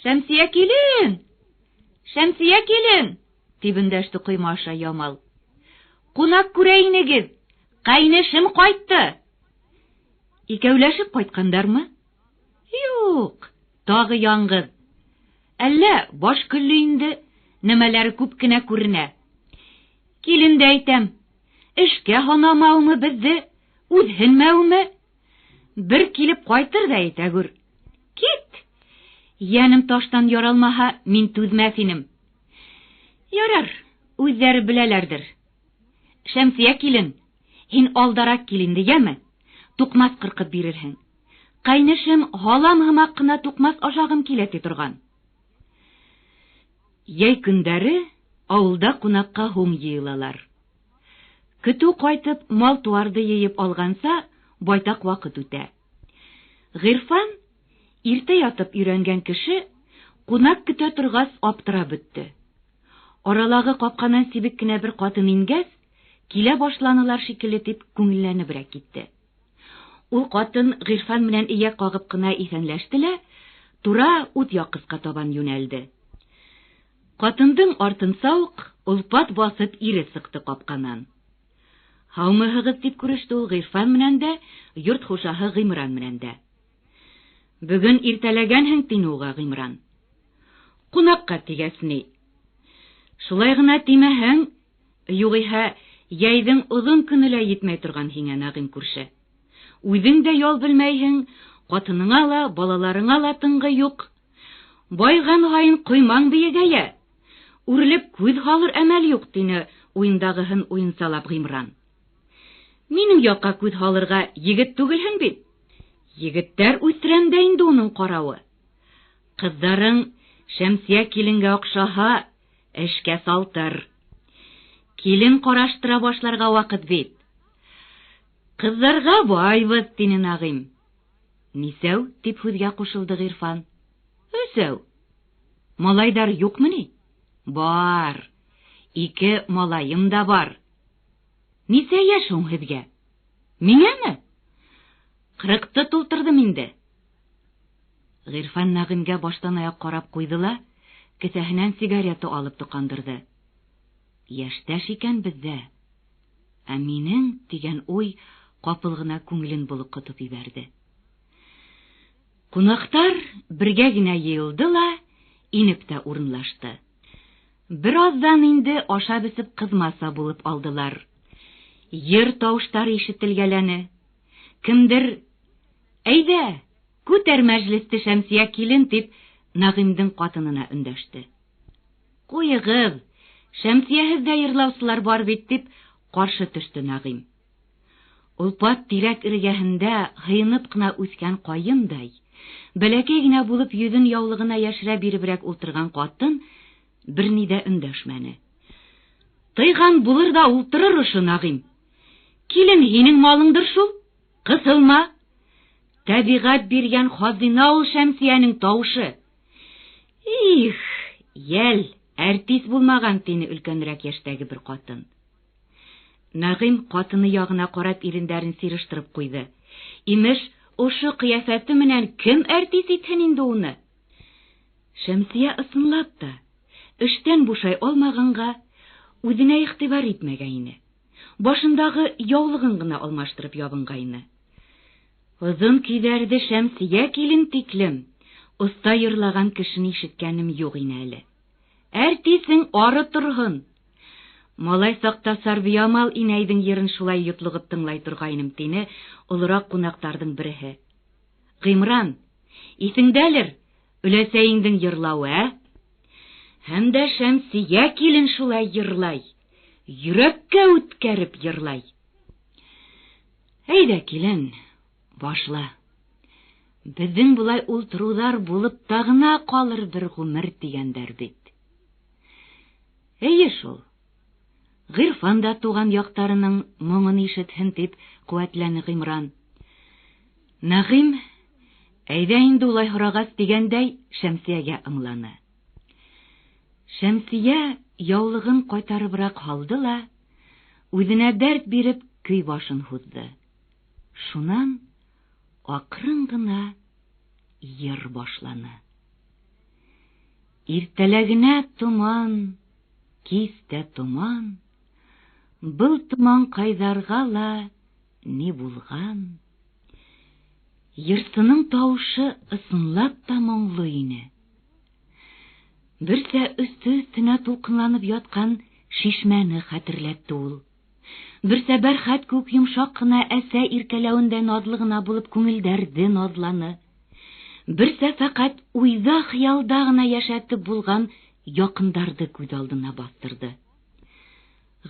Шәмсиә килен! Шәмсиә килен! дип эндәште койма аша Ямал. Кунак күрә инегез! Кайнешем кайтты! Икәүләшеп кайткандармы? Юк, тагы яңгыз. Әллә баш көлле инде, нәмәләре күп кенә күренә. Килен дә әйтәм, эшкә һанамауымы безде, үзһенмәүме? Бер килеп кайтыр да әйтә күр. Кит! Йәнем таштан яралмаһа, мин түзмәс инем. Ярар, үзләре беләләрдер. Шәмсия килен, һин алдарак кил инде, яме? Тукмас кыркып бирерһең. Кайнешем һалам һымак кына тукмас ашагым килә ди торган. Йәй көндәре авылда кунакка һуң йыелалар. Көтү кайтып, мал-туарды йыйып алганса, байтак вакыт үтә. Гыйрфан, иртә ятып өйрәнгән кеше, кунак көтә торгас аптырап бетте. Аралагы капканан сибек кенә бер катын ингәс, килә башланылар шикелле дип күңелләнебрәк китте. Ул катын Гыйрфан белән ияк кагып кына исәнләште лә, тура ут яккыска табан юнәлде. Катындың артынса ук олпат басып ире сыкты капканан. Һаумыһыгыз, дип күреште ул Гыйрфан менән дә, йорт хушаһы Гыймран менән дә. Бүген иртәләгәнһең, тине уға Гыймран. Кунакка тигәс ни? Шулай гына тимәһәң, югыйһә, йәйҙең оҙон көнө лә етмәй торған һиңә, Нәғим күрше. Үҙең дә ял белмәйһең, ҡатыныңа ла, балаларыңа ла тынғы юҡ. Байған һайын ҡоймаң бейегәйә. Үрелеп күҙ һалыр әмәл юҡ, тине уйындағыһын уйынсалап Ғимран. Минең яҡҡа күҙ һалырға егет түгелһең бит. Егеттәр үҫтерәм дә инде уның ҡарауы. Ҡыҙҙарың Шәмсиә киленгә оҡшаһа, эшкә салтыр. Килен ҡараштыра башларға ваҡыт бит. Ҡыҙҙарға байбыҙ, тине Нәғим. Нисәү, тип һүҙгә ҡушылды Ғирфан. Өсәү. Малайҙар юҡмы ни? Бар. Ике малайым да бар. Нисә йәш һуң һеҙгә? Миңәме? Ҡырыҡты тултырҙым инде. Ғирфан Нәғимгә баштан аяҡ ҡарап ҡуйҙы ла, кеҫәһенән сигарета алып тоҡандырҙы. Йәштәш икән беҙҙә. Ә минең тигән уй ҡапыл ғына күңелен болоҡотоп ебәрҙе. Ҡунаҡтар бергә генә йыйылды ла, инеп тә урынлашты. Бер аҙҙан инде ашап эсеп ҡыҙмаса булып алдылар. Йыр тауыштары ишетелгәләне. Кемдер: "Әйҙә, күтәр мәжлесте Шәмсиә килен" тип Нәғимдең ҡатынына өндәште. Ҡуйығыҙ, Шәмсиәһеҙ ҙә йырлаусылар бар бит, тип ҡаршы төштө Нәғим. Олпат тирәк эргәһендә һыйынып ҡына үҫкән ҡайындай, бәләкәй генә булып йөҙөн яулығына йәшерә биреберәк ултырған ҡатын бер ни ҙә өндәшмәне. Тыйған булыр ҙа ултырыр ошо Нәғим. Килен һинең малыңдыр шул, ҡыҫылма. Тәбиғәт биргән хазина ул Шәмсиәнең тауышы. Их, йәл, әртис булмаған, тине өлкәнерәк йәштәге бер ҡатын. Нәғим ҡатыны яғына ҡарап ирендәрен сирыштырып ҡуйҙы. Имеш, ошо ҡиәфәте менән кем әртис итһен инде уны? Шәмсиә ысынлап та эштән бушай алмағанға үҙенә иғтибар итмәгәйне. Башындағы яулығын ғына алмаштырып ябынғайны. Оҙон көйҙәрҙе Шәмсиә килен тиклем оҫта йырлаған кешене ишеткәнем юҡ ине әле. Әртисең ары торһон. Малай саҡта Сарбиямал инәйҙең йырын шулай йотлоғоп тыңлай торғайным, тине олораҡ ҡунаҡтарҙың береһе. Ғимран, иҫеңдәлер, өләсәйеңдең йырлауы, ә? Һәм дә Шәмсиә килен шулай йырлай, йөрәккә үткәреп йырлай. Әйҙә, килен, башла. Беҙҙең былай ултырыуҙар булып та ғына ҡалыр бер ғүмер тигәндәр бит. Эйе шул. Ғирфан да туған яҡтарының моңон ишетһен тип ҡеүәтләне Ғимран. Нәғим, әйҙә инде улай һорағас тигәндәй, Шәмсиәгә ымланы. Шәмсиә яулығын ҡайтарыбыраҡ һалды ла, үҙенә дәрт биреп көй башын һуҙҙы. Шунан аҡрын ғына йыр башланы. Иртәләгенә томан, кис тә томан, Был томанҡайҙарға ла ни булған? Йырсының тауышы ысынлап та моңло ине. Берсә өҫтө-өҫтөнә тулҡынланып ятҡан шишмәне хәтерләтте ул. Берсә бәрхәт күк йомшаҡ ҡына әсә иркәләүендә наҙлы ғына булып күңелдәрҙе наҙланы. Берсә фәҡәт уйҙа-хыялда ғына йәшәтеп булған яҡындарҙы күҙ алдына баҫтырҙы.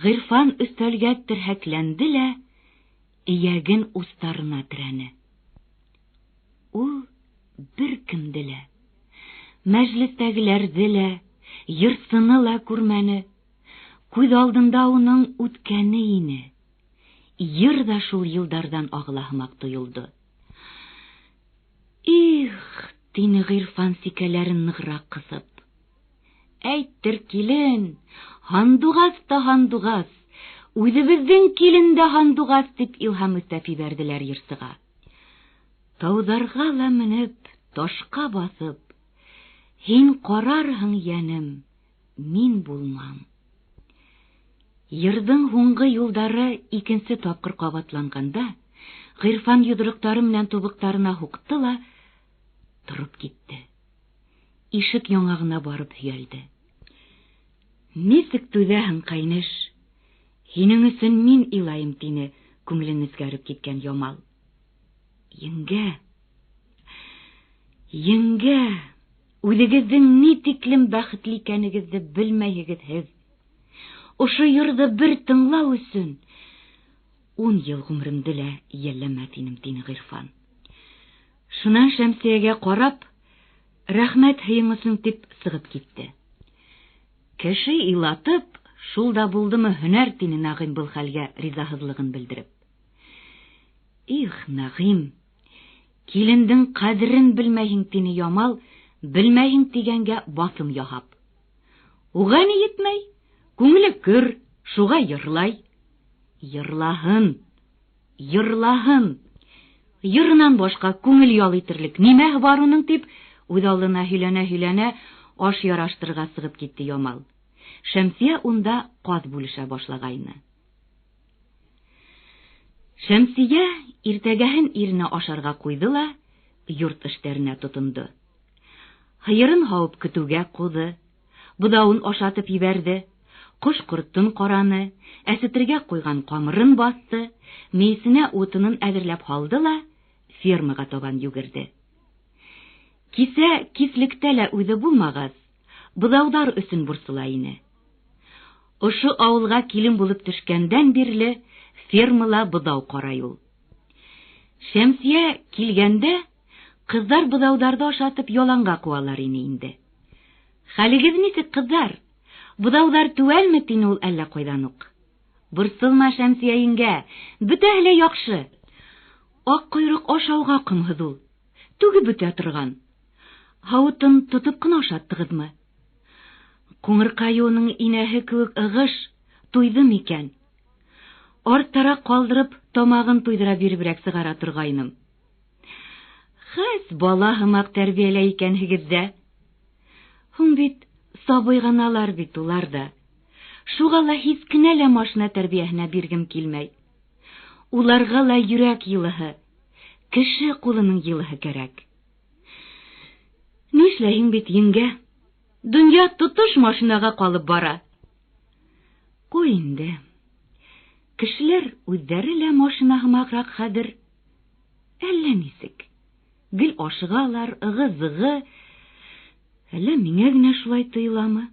Ғирфан өҫтәлгә терһәкләнде лә эйәген устарына терәне. Ул бер кемде лә, мәжлестәгеләрҙе лә, йырсыны ла күрмәне. Күҙ алдында уның үткәне ине. Йыр ҙа шул йылдарҙан ағыла һымаҡ тойолдо. Их, тине Ғирфан сикәләрен нығыраҡ ҡыҫып. Әйттер, килен, һандуғас та һандуғас, үҙебеҙҙең килен дә һандуғас, тип илһам өҫтәп ебәрҙеләр йырсыға. Тауҙарға ла менеп, ташҡа баҫып, һин ҡарарһың, йәнем, мин булмам. Йырҙың һуңғы юлдары икенсе тапҡыр ҡабатланғанда, Ғирфан йоҙроҡтары менән тубыҡтарына һуҡты ла тороп китте. Ишек яңағына барып һөйәлде. Нисек түҙәһең, ҡәйнеш? Һинең өсөн мин илайым, тине күңеле нескәреп киткән Ямал. Еңгә, еңгә, үҙегеҙҙең ни тиклем бәхетле икәнегеҙҙе белмәйһегеҙ һеҙ. Ошо йырҙы бер тыңлау өсөн 10 йыл ғүмеремде лә йәлләмәҫ инем, тине Ғирфан. Шунан Шәмсиәгә ҡарап, рәхмәт һыйың өсөн тип сығып китте. Кеше илатып, шул да булдымы һөнәр, тине Нәғим был хәлгә ризаһыҙлығын белдереп. Их, Нәғим, килендең ҡәҙерен белмәйһең, тине Ямал, белмәйһең тигәнгә баҫым яһап. Уға ни етмәй? Күңеле көр, шуға йырлай. Йырлаһын, йырлаһын. Йырынан башҡа күңел ял итерлек нимәһе бар уның, тип үҙ алдына һөйләнә-һөйләнә аш яраштырырға сығып китте Ямал. Шәмсиә унда ҡаҙ бүлешә башлағайны. Шәмсиә иртәгәһен иренә ашарға ҡуйҙы ла йорт эштәренә тотондо. Һыйырын һауып көтөүгә ҡуҙы, быҙауын ашатып ебәрҙе, ҡош-ҡортон ҡараны, әсетергә ҡуйған ҡамырын баҫты, мейесенә утынын әҙерләп һалды ла фермаға табан йүгерҙе. Кисә кислектә лә үҙе булмағас, быҙауҙар өсөн борсола ине. Ошо ауылға килен булып төшкәндән бирле фермала быҙау ҡарай ул. Шәмсиә килгәндә ҡыҙҙар быҙауҙарҙы ашатып яланға ҡыуалар ине инде. Хәлегеҙ нисек, ҡыҙҙар? Быҙауҙар теүәлме, тине ул әллә ҡайҙан уҡ. Борсолма, Шәмсиә еңгә, бөтәһе лә яҡшы. Аҡ ҡойроҡ ашауға ҡомһоҙ ул, түгеп бөтә торған. Һауытын тотоп ҡына ашаттығыҙмы? Ҡуңырҡайы уның инәһе кеүек ығыш, туйҙы микән? Арттараҡ ҡалдырып, тамағын туйҙыра биреберәк сығара торғайным. Хәс бала һымаҡ тәрбиәләй икәнһегеҙ ҙә. Һуң бит сабый ғыналар бит улар ҙа. Шуға ла һис кенә лә машина тәрбиәһенә биргем килмәй. Уларға ла йөрәк йылыһы, кеше ҡулының йылыһы кәрәк. Нишләйһең бит, еңгә? Донъя тотош машинаға ҡалып бара. Ҡуй инде. Кешеләр үҙҙәре лә машина һымағыраҡ хәҙер. Әллә нисек. Гел ашығалар, ығы-зығы. Әллә миңә генә шулай тойоламы?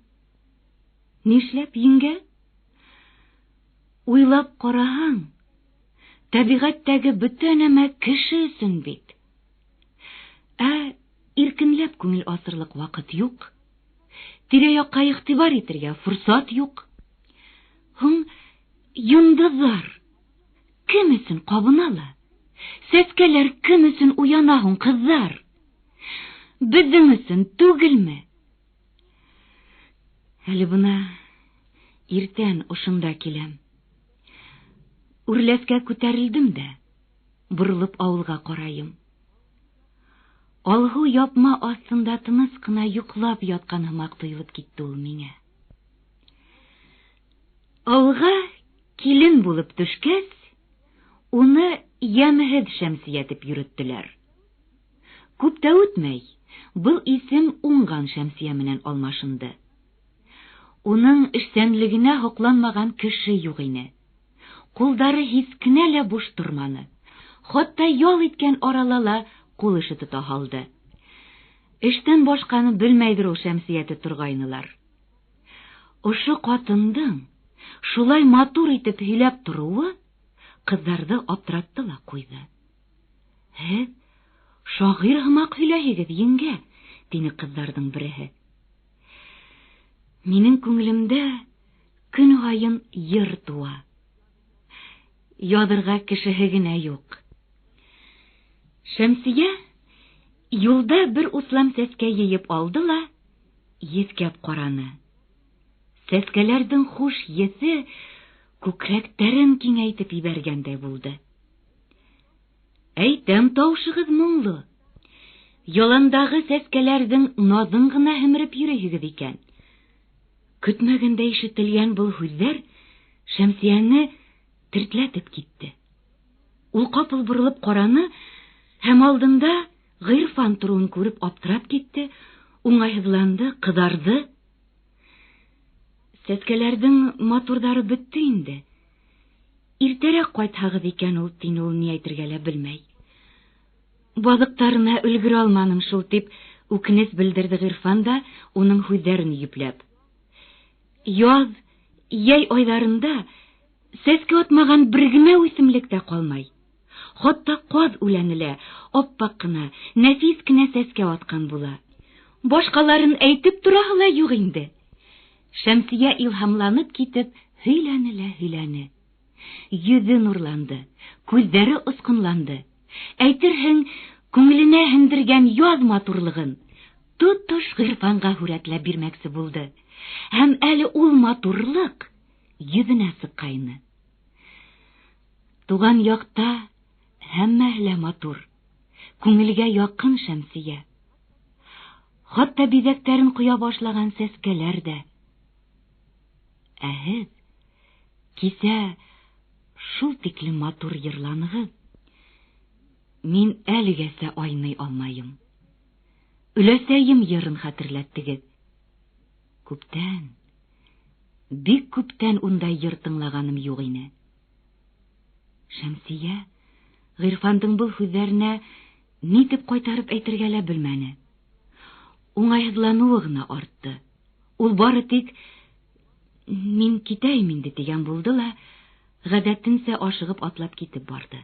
Нишләп, еңгә? Уйлап ҡараһаң, тәбиғәттәге бөтә нәмә кеше өсөн бит. Ә иркенләп күңел асырлыҡ ваҡыт юҡ. Тирә-яҡҡа иғтибар итергә форсат юҡ. Һуң йондоҙҙар кем өсөн ҡабына ла? Сәскәләр кем өсөн уяна һуң, ҡыҙҙар? Беҙҙең өсөн түгелме? Әле бына иртән ошонда киләм. Үрләскә күтәрелдем дә, боролоп ауылға ҡарайым. Алһыу япма аҫтында тыныс ҡына йоҡлап ятҡан һымаҡ тойолоп китте ул миңә. Ауылға килен булып төшкәс, уны Йәмһеҙ Шәмсиә тип йөрөттөләр. Күп тә үтмәй, был исем Уңған Шәмсиә менән алмашынды. Уның эшсәнлегенә һоҡланмаған кеше юҡ ине. Ҡулдары һис кенә лә буш торманы. Хатта ял иткән арала ла ҡул эше тота һалды. Эштән башҡаны белмәйҙер ул Шәмсиә ти торғайнылар. Ошо ҡатындың шулай матур итеп һөйләп тороуы ҡыҙҙарҙы аптыратты ла ҡуйҙы. Һеҙ шағир һымаҡ һөйләйһегеҙ, еңгә, тине ҡыҙҙарҙың береһе. Минең күңелемдә көн һайын йыр тыуа. Яҙырға кешеһе генә юҡ. Шәмсиә юлда бер услам сәскә йыйып алды ла еҫкәп ҡараны. Сәскәләрҙең хуш еҫе күкрәктәрен киңәйтеп ебәргәндәй булды. Әйтәм, тауышығыҙ моңло. Яландағы сәскәләрҙең наҙын ғына һемереп йөрөйһөгөҙ икән. Көтмәгәндә ишетелгән был һүҙҙәр Шәмсиәне тертләтеп китте. Ул ҡапыл боролоп ҡараны һәм алдында Ғирфан тороуын күреп аптырап китте, уңайһыҙланды, ҡыҙарҙы. Сәскәләрҙең матурҙары бөттө инде. Иртәрәк ҡайтһағыҙ икән ул, тине ул ни әйтергә лә белмәй. Баҙыҡтарына өлгөрә алманым шул, тип үкенес белдерҙе Ғирфан да уның һүҙҙәрен йөпләп. Яҙ, йәй айҙарында сәскә атмаған бер генә үҫемлек тә ҡалмай. Хатта ҡаҙ үләне лә аппаҡ ҡына, нәфис кенә сәскә атҡан була. Башҡаларын әйтеп тораһы ла юҡ инде. Шәмсиә илһамланып китеп һөйләне лә һөйләне. Йөҙө нурланды, күҙҙәре осҡонланды. Әйтерһең, күңеленә һеңдергән яҙ матурлығын тотош Ғирфанға һүрәтләп бирмәксе булды. Һәм әле ул матурлыҡ йөҙөнә сыҡҡайны. Туған яҡта һәммәһе лә матур, күңелгә яҡын Шәмсиә. Хатта биҙәктәрен ҡоя башлаған сәскәләр ҙә. Ә һеҙ кисә шул тиклем матур йырланығыҙ. Мин әлегәсә айный алмайым. Өләсәйем йырын хәтерләттегеҙ. Күптән, бик күптән ундай йыр тыңлағаным юҡ ине. Шәмсиә Ғирфандың был һүҙҙәренә ни тип ҡайтарып әйтергә лә белмәне. Уңайһыҙланыуы ғына артты. Ул бары тик мин китәйем инде тигән булды ла, ғәҙәтенсә ашығып атлап китеп барҙы.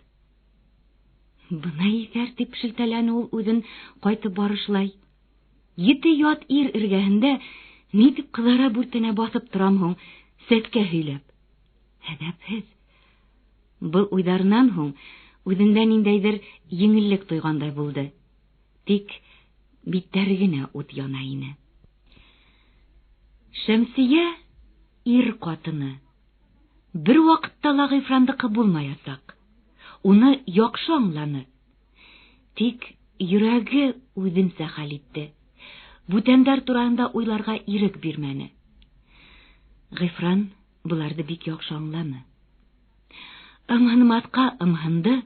Бына иҫәр тип шелтәләне ул үҙен ҡайтып барышлай. Ете ят ир эргәһендә ни тип ҡыҙара бүртенә баҫып торам һуң, сәскә һөйләп. Әҙәпһеҙ. Был уйҙарынан һуң үҙендә ниндәйҙер еңеллек тойғандай булды. Тик биттәре генә ут яна ине. Шәмсиә ир ҡатыны. Бер ваҡытта ла Ғирфандыҡы булмаясаҡ. Уны яҡшы аңланы. Тик йөрәге үҙенсә хәл итте. Бүтәндәр тураһында уйларға ирек бирмәне. Ғирфан быларҙы бик яҡшы аңланы. Ымһынмаҫҡа ымһынды,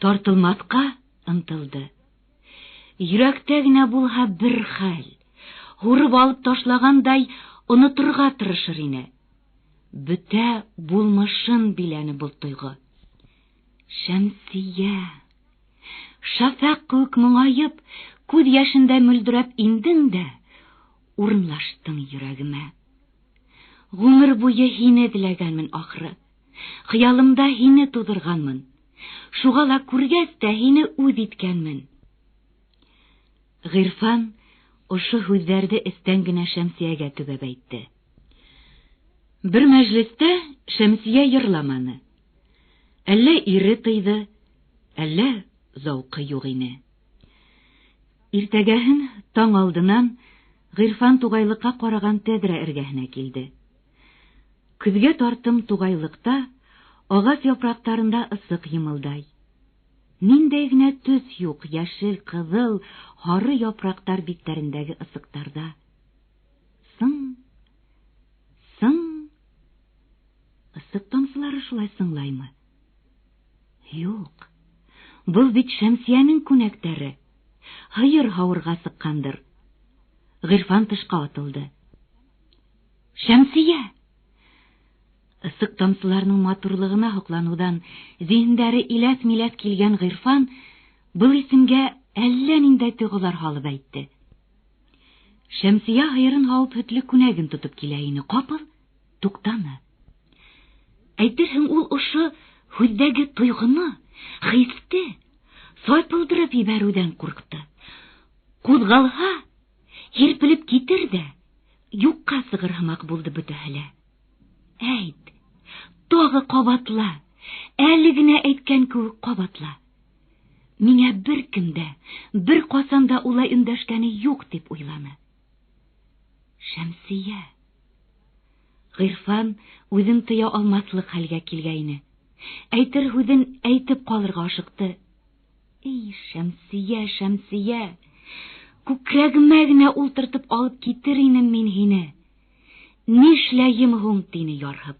тартылмаҫҡа ынтылды. Йөрәктә генә булһа бер хәл, һурып алып ташлағандай оноторға тырышыр ине. Бөтә булмышын биләне был тойғо. Шәмсиә, шәфәҡ кеүек моңайып, күҙ йәшендә мөлдөрәп индең дә, урынлаштың йөрәгемә. Ғүмер буйы һине эҙләгәнмен ахыры. Хыялымда һине тыуҙырғанмын. Шуға ла күргәс тә һине үҙ иткәнмен. Ғирфан ошо һүҙҙәрҙе эстән генә Шәмсиәгә төбәп әйтте. Бер мәжлестә Шәмсиә йырламаны. Әллә ире тыйҙы, әллә зауҡы юҡ ине. Иртәгәһен таң алдынан Ғирфан туғайлыҡҡа ҡараған тәҙрә эргәһенә килде. Көҙгә тартым туғайлыҡта ағас япраҡтарында ысыҡ йымылдай. Ниндәй генә төҫ юҡ йәшел, ҡыҙыл, һары япраҡтар биттәрендәге ысыҡтарҙа. Сың, сың. Ысыҡ тамсылары шулай сыңлаймы? Юҡ. Был бит Шәмсиәнең күнәктәре. Һыйыр һауырға сыҡҡандыр. Ғирфан тышҡа атылды. Шәмсиә! Ысыҡ тамсыларының матурлығына һоҡланыуҙан зиһендәре иләҫ-миләҫ килгән Ғирфан был исемгә әллә ниндәй тойғолар һалып әйтте. Шәмсиә һыйырын һауып һөтлө күнәген тотоп килә ине, ҡапыл туҡтаны. Әйтерһең, ул ошо һүҙҙәге тойғоно, хисте сайпылдырып ебәреүҙән ҡурҡты. Ҡуҙғалһа, һирпелеп китер ҙә, юҡҡа сығыр һымаҡ булды бөтәһе лә. Әйт, тағы ҡабатла, әле генә әйткән кеүек ҡабатла. Миңә бер кем дә, бер ҡасан да улай өндәшкәне юҡ тип уйланы. Шәмсиә. Ғирфан үҙен тыя алмаҫлыҡ хәлгә килгәйне. Әйтер һүҙен әйтеп ҡалырға ашыҡты. Эй, Шәмсиә, Шәмсиә, күкрәгемә генә ултыртып алып китер инем мин һине. Нишләйем һуң, тине ярһып.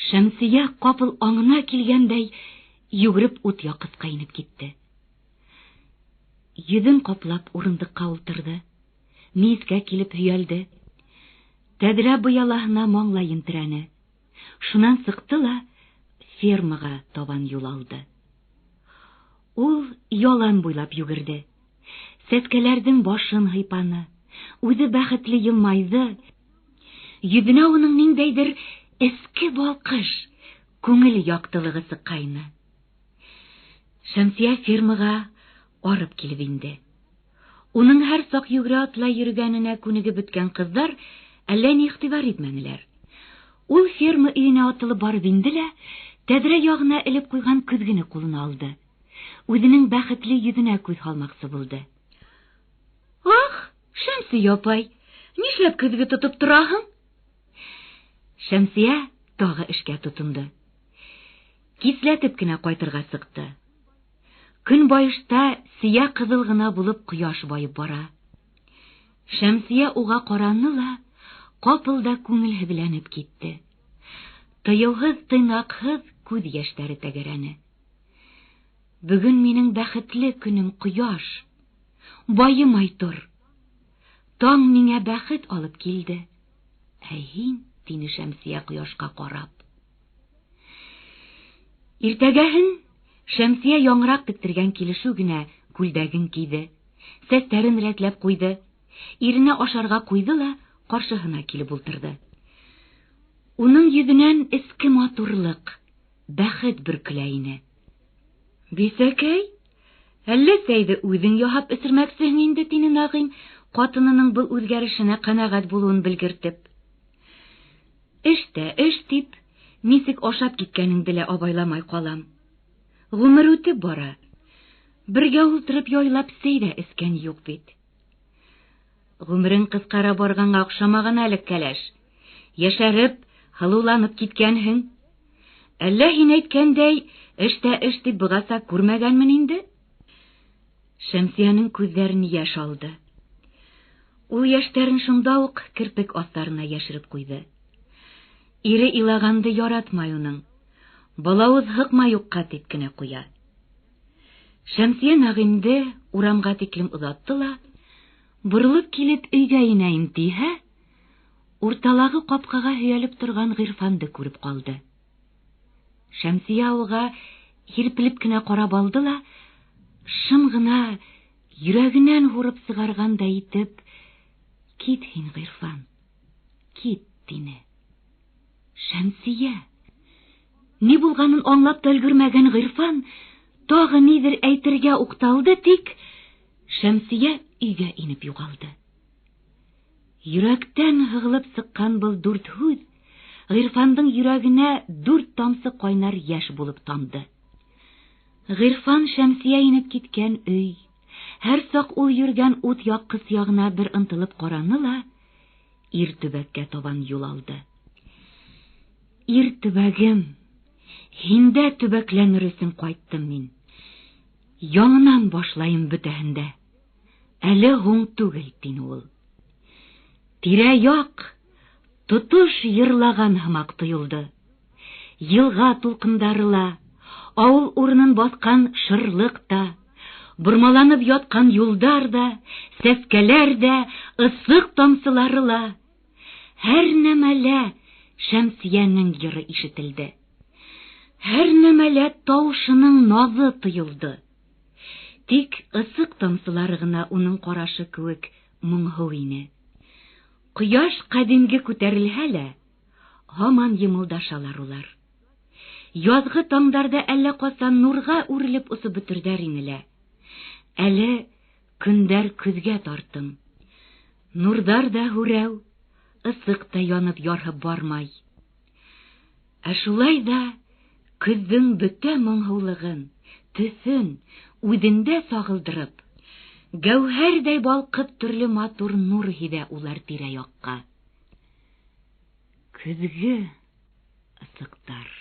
Шәмсиә ҡапыл аңына килгәндәй йүгереп ут яҡҡысҡа инеп китте. Йөҙөн ҡаплап урындыҡҡа ултырҙы. Мейескә килеп һөйәлде. Тәҙрә быялаһына маңлайын терәне. Шунан сыҡты ла фермаға табан юл алды. Ул ялан буйлап йүгерҙе. Сәскәләрҙең башын һыйпаны. Үҙе бәхетле йылмайҙы. Йөҙөнә уның ниндәйҙер эске балҡыш, күңел яҡтылығы сыҡҡайны. Шәмсиә фермаға арып килеп инде. Уның һәр саҡ йүгерә атлай йөрөгәненә күнегеп бөткән ҡыҙҙар әллә ни иғтибар итмәнеләр. Ул ферма өйөнә атылып барып инде лә, тәҙрә яғына элеп ҡуйған көҙгөнө ҡулына алды. Үҙенең бәхетле йөҙөнә күҙ һалмаҡсы булды. Ах, Шәмсиә апай, нишләп көҙгө тотоп тораһың? Шәмсиә тағы эшкә тотондо. Кисләтеп кенә ҡайтырға сыҡты. Көнбайышта сейә ҡыҙыл ғына булып ҡояш байып бара. Шәмсиә уға ҡараны ла, ҡапыл да күңелһеҙләнеп китте. Тыйыуһыҙ, тыйнаҡһыҙ күҙ йәштәре тәгәрәне. Бөгөн минең бәхетле көнөм, ҡояш. Байымай тор. Таң миңә бәхет алып килде. Ә һин, тине Шәмсиә ҡояшҡа ҡарап. Иртәгәһен Шәмсиә яңыраҡ тектергән килешеү генә күлдәген кейҙе, сәстәрен рәтләп ҡуйҙы, иренә ашарға ҡуйҙы ла ҡаршыһына килеп ултырҙы. Уның йөҙөнән эске матурлыҡ, бәхет бөркөлә ине. Бисәкәй, әллә сәйҙе үҙең яһап эсермәксеһең инде, тине Нағим, ҡатынының был үҙгәрешенә ҡәнәғәт булыуын белгертеп. Эш тә эш тип, нисек ашап киткәнеңде лә абайламай ҡалам. Ғүмер үтеп бара. Бергә ултырып яйлап сәй ҙә эскән юҡ бит. Ғүмерең ҡыҫҡара барғанға оҡшамаған әле, кәләш. Йәшәреп, һылыуланып киткәнһең. Әллә һин әйткәндәй, эш тә эш тип бығаса күрмәгәнмен инде? Шәмсиәнең күҙҙәрен йәш алды. Ул йәштәрен шунда уҡ керпек аҫтарына йәшереп ҡуйҙы. Ире илағанды яратмай уның. Балауыҙ һыҡма юҡҡа тип кенә ҡуя. Шәмсиә Нәғимде урамға тиклем оҙатты ла, боролоп килеп өйгә инәйем тиһә, урталағы ҡапҡаға һөйәлеп торған Ғирфанды күреп ҡалды. Шәмсиә уға һирпелеп кенә ҡарап алды ла, шым ғына йөрәгенән һурып сығарғандай итеп, "Кит һин, Ғирфан, кит", тине. Шәмсиә ни булғанын аңлап та өлгөрмәгән Ғирфан тағы ниҙер әйтергә уҡталды, тик Шәмсиә өйгә инеп юғалды. Йөрәктән һығылып сыҡҡан был дүрт һүҙ Ғирфандың йөрәгенә дүрт тамсы ҡайнар йәш булып тамды. Ғирфан Шәмсиә инеп киткән өй, һәр саҡ ул йөргән ут яҡҡыс яғына бер ынтылып ҡараны ла, ир төбәккә табан юл алды. Ир төбәгем, һиндә төбәкләнер өсөн ҡайттым мин. Яңынан башлайым бөтәһен дә. Әле һуң түгел, тине ул. Тирә-яҡ тотош йырлаған һымаҡ тойолдо. Йылға тулҡындары ла, ауыл урынын баҫҡан шырлыҡ та, бормаланып ятҡан юлдар ҙа, сәскәләр ҙә, ысыҡ тамсылары ла, һәр нәмәлә Шәмсиәнең йыры ишетелде. Һәр нәмәлә тауышының наҙы тойолдо. Тик ысыҡ тамсылары ғына уның ҡарашы кеүек моңһоу ине. Ҡояш ҡәҙимге күтәрелһә лә, һаман йымылдашалар улар. Яҙғы таңдарҙа әллә ҡасан нурға үрелеп осоп бөтөрҙәр ине лә. Әле көндәр көҙгә тартым. Нурҙар ҙа һүрәү, ысыҡ та янып ярһып бармай. Ә шулай ҙа көҙҙөң бөтә моңһоулығын, төҫөн үҙендә сағылдырып, гәүһәрҙәй балҡып төрлө матур нур һибә улар тирә-яҡҡа. Көҙгө ысыҡтар.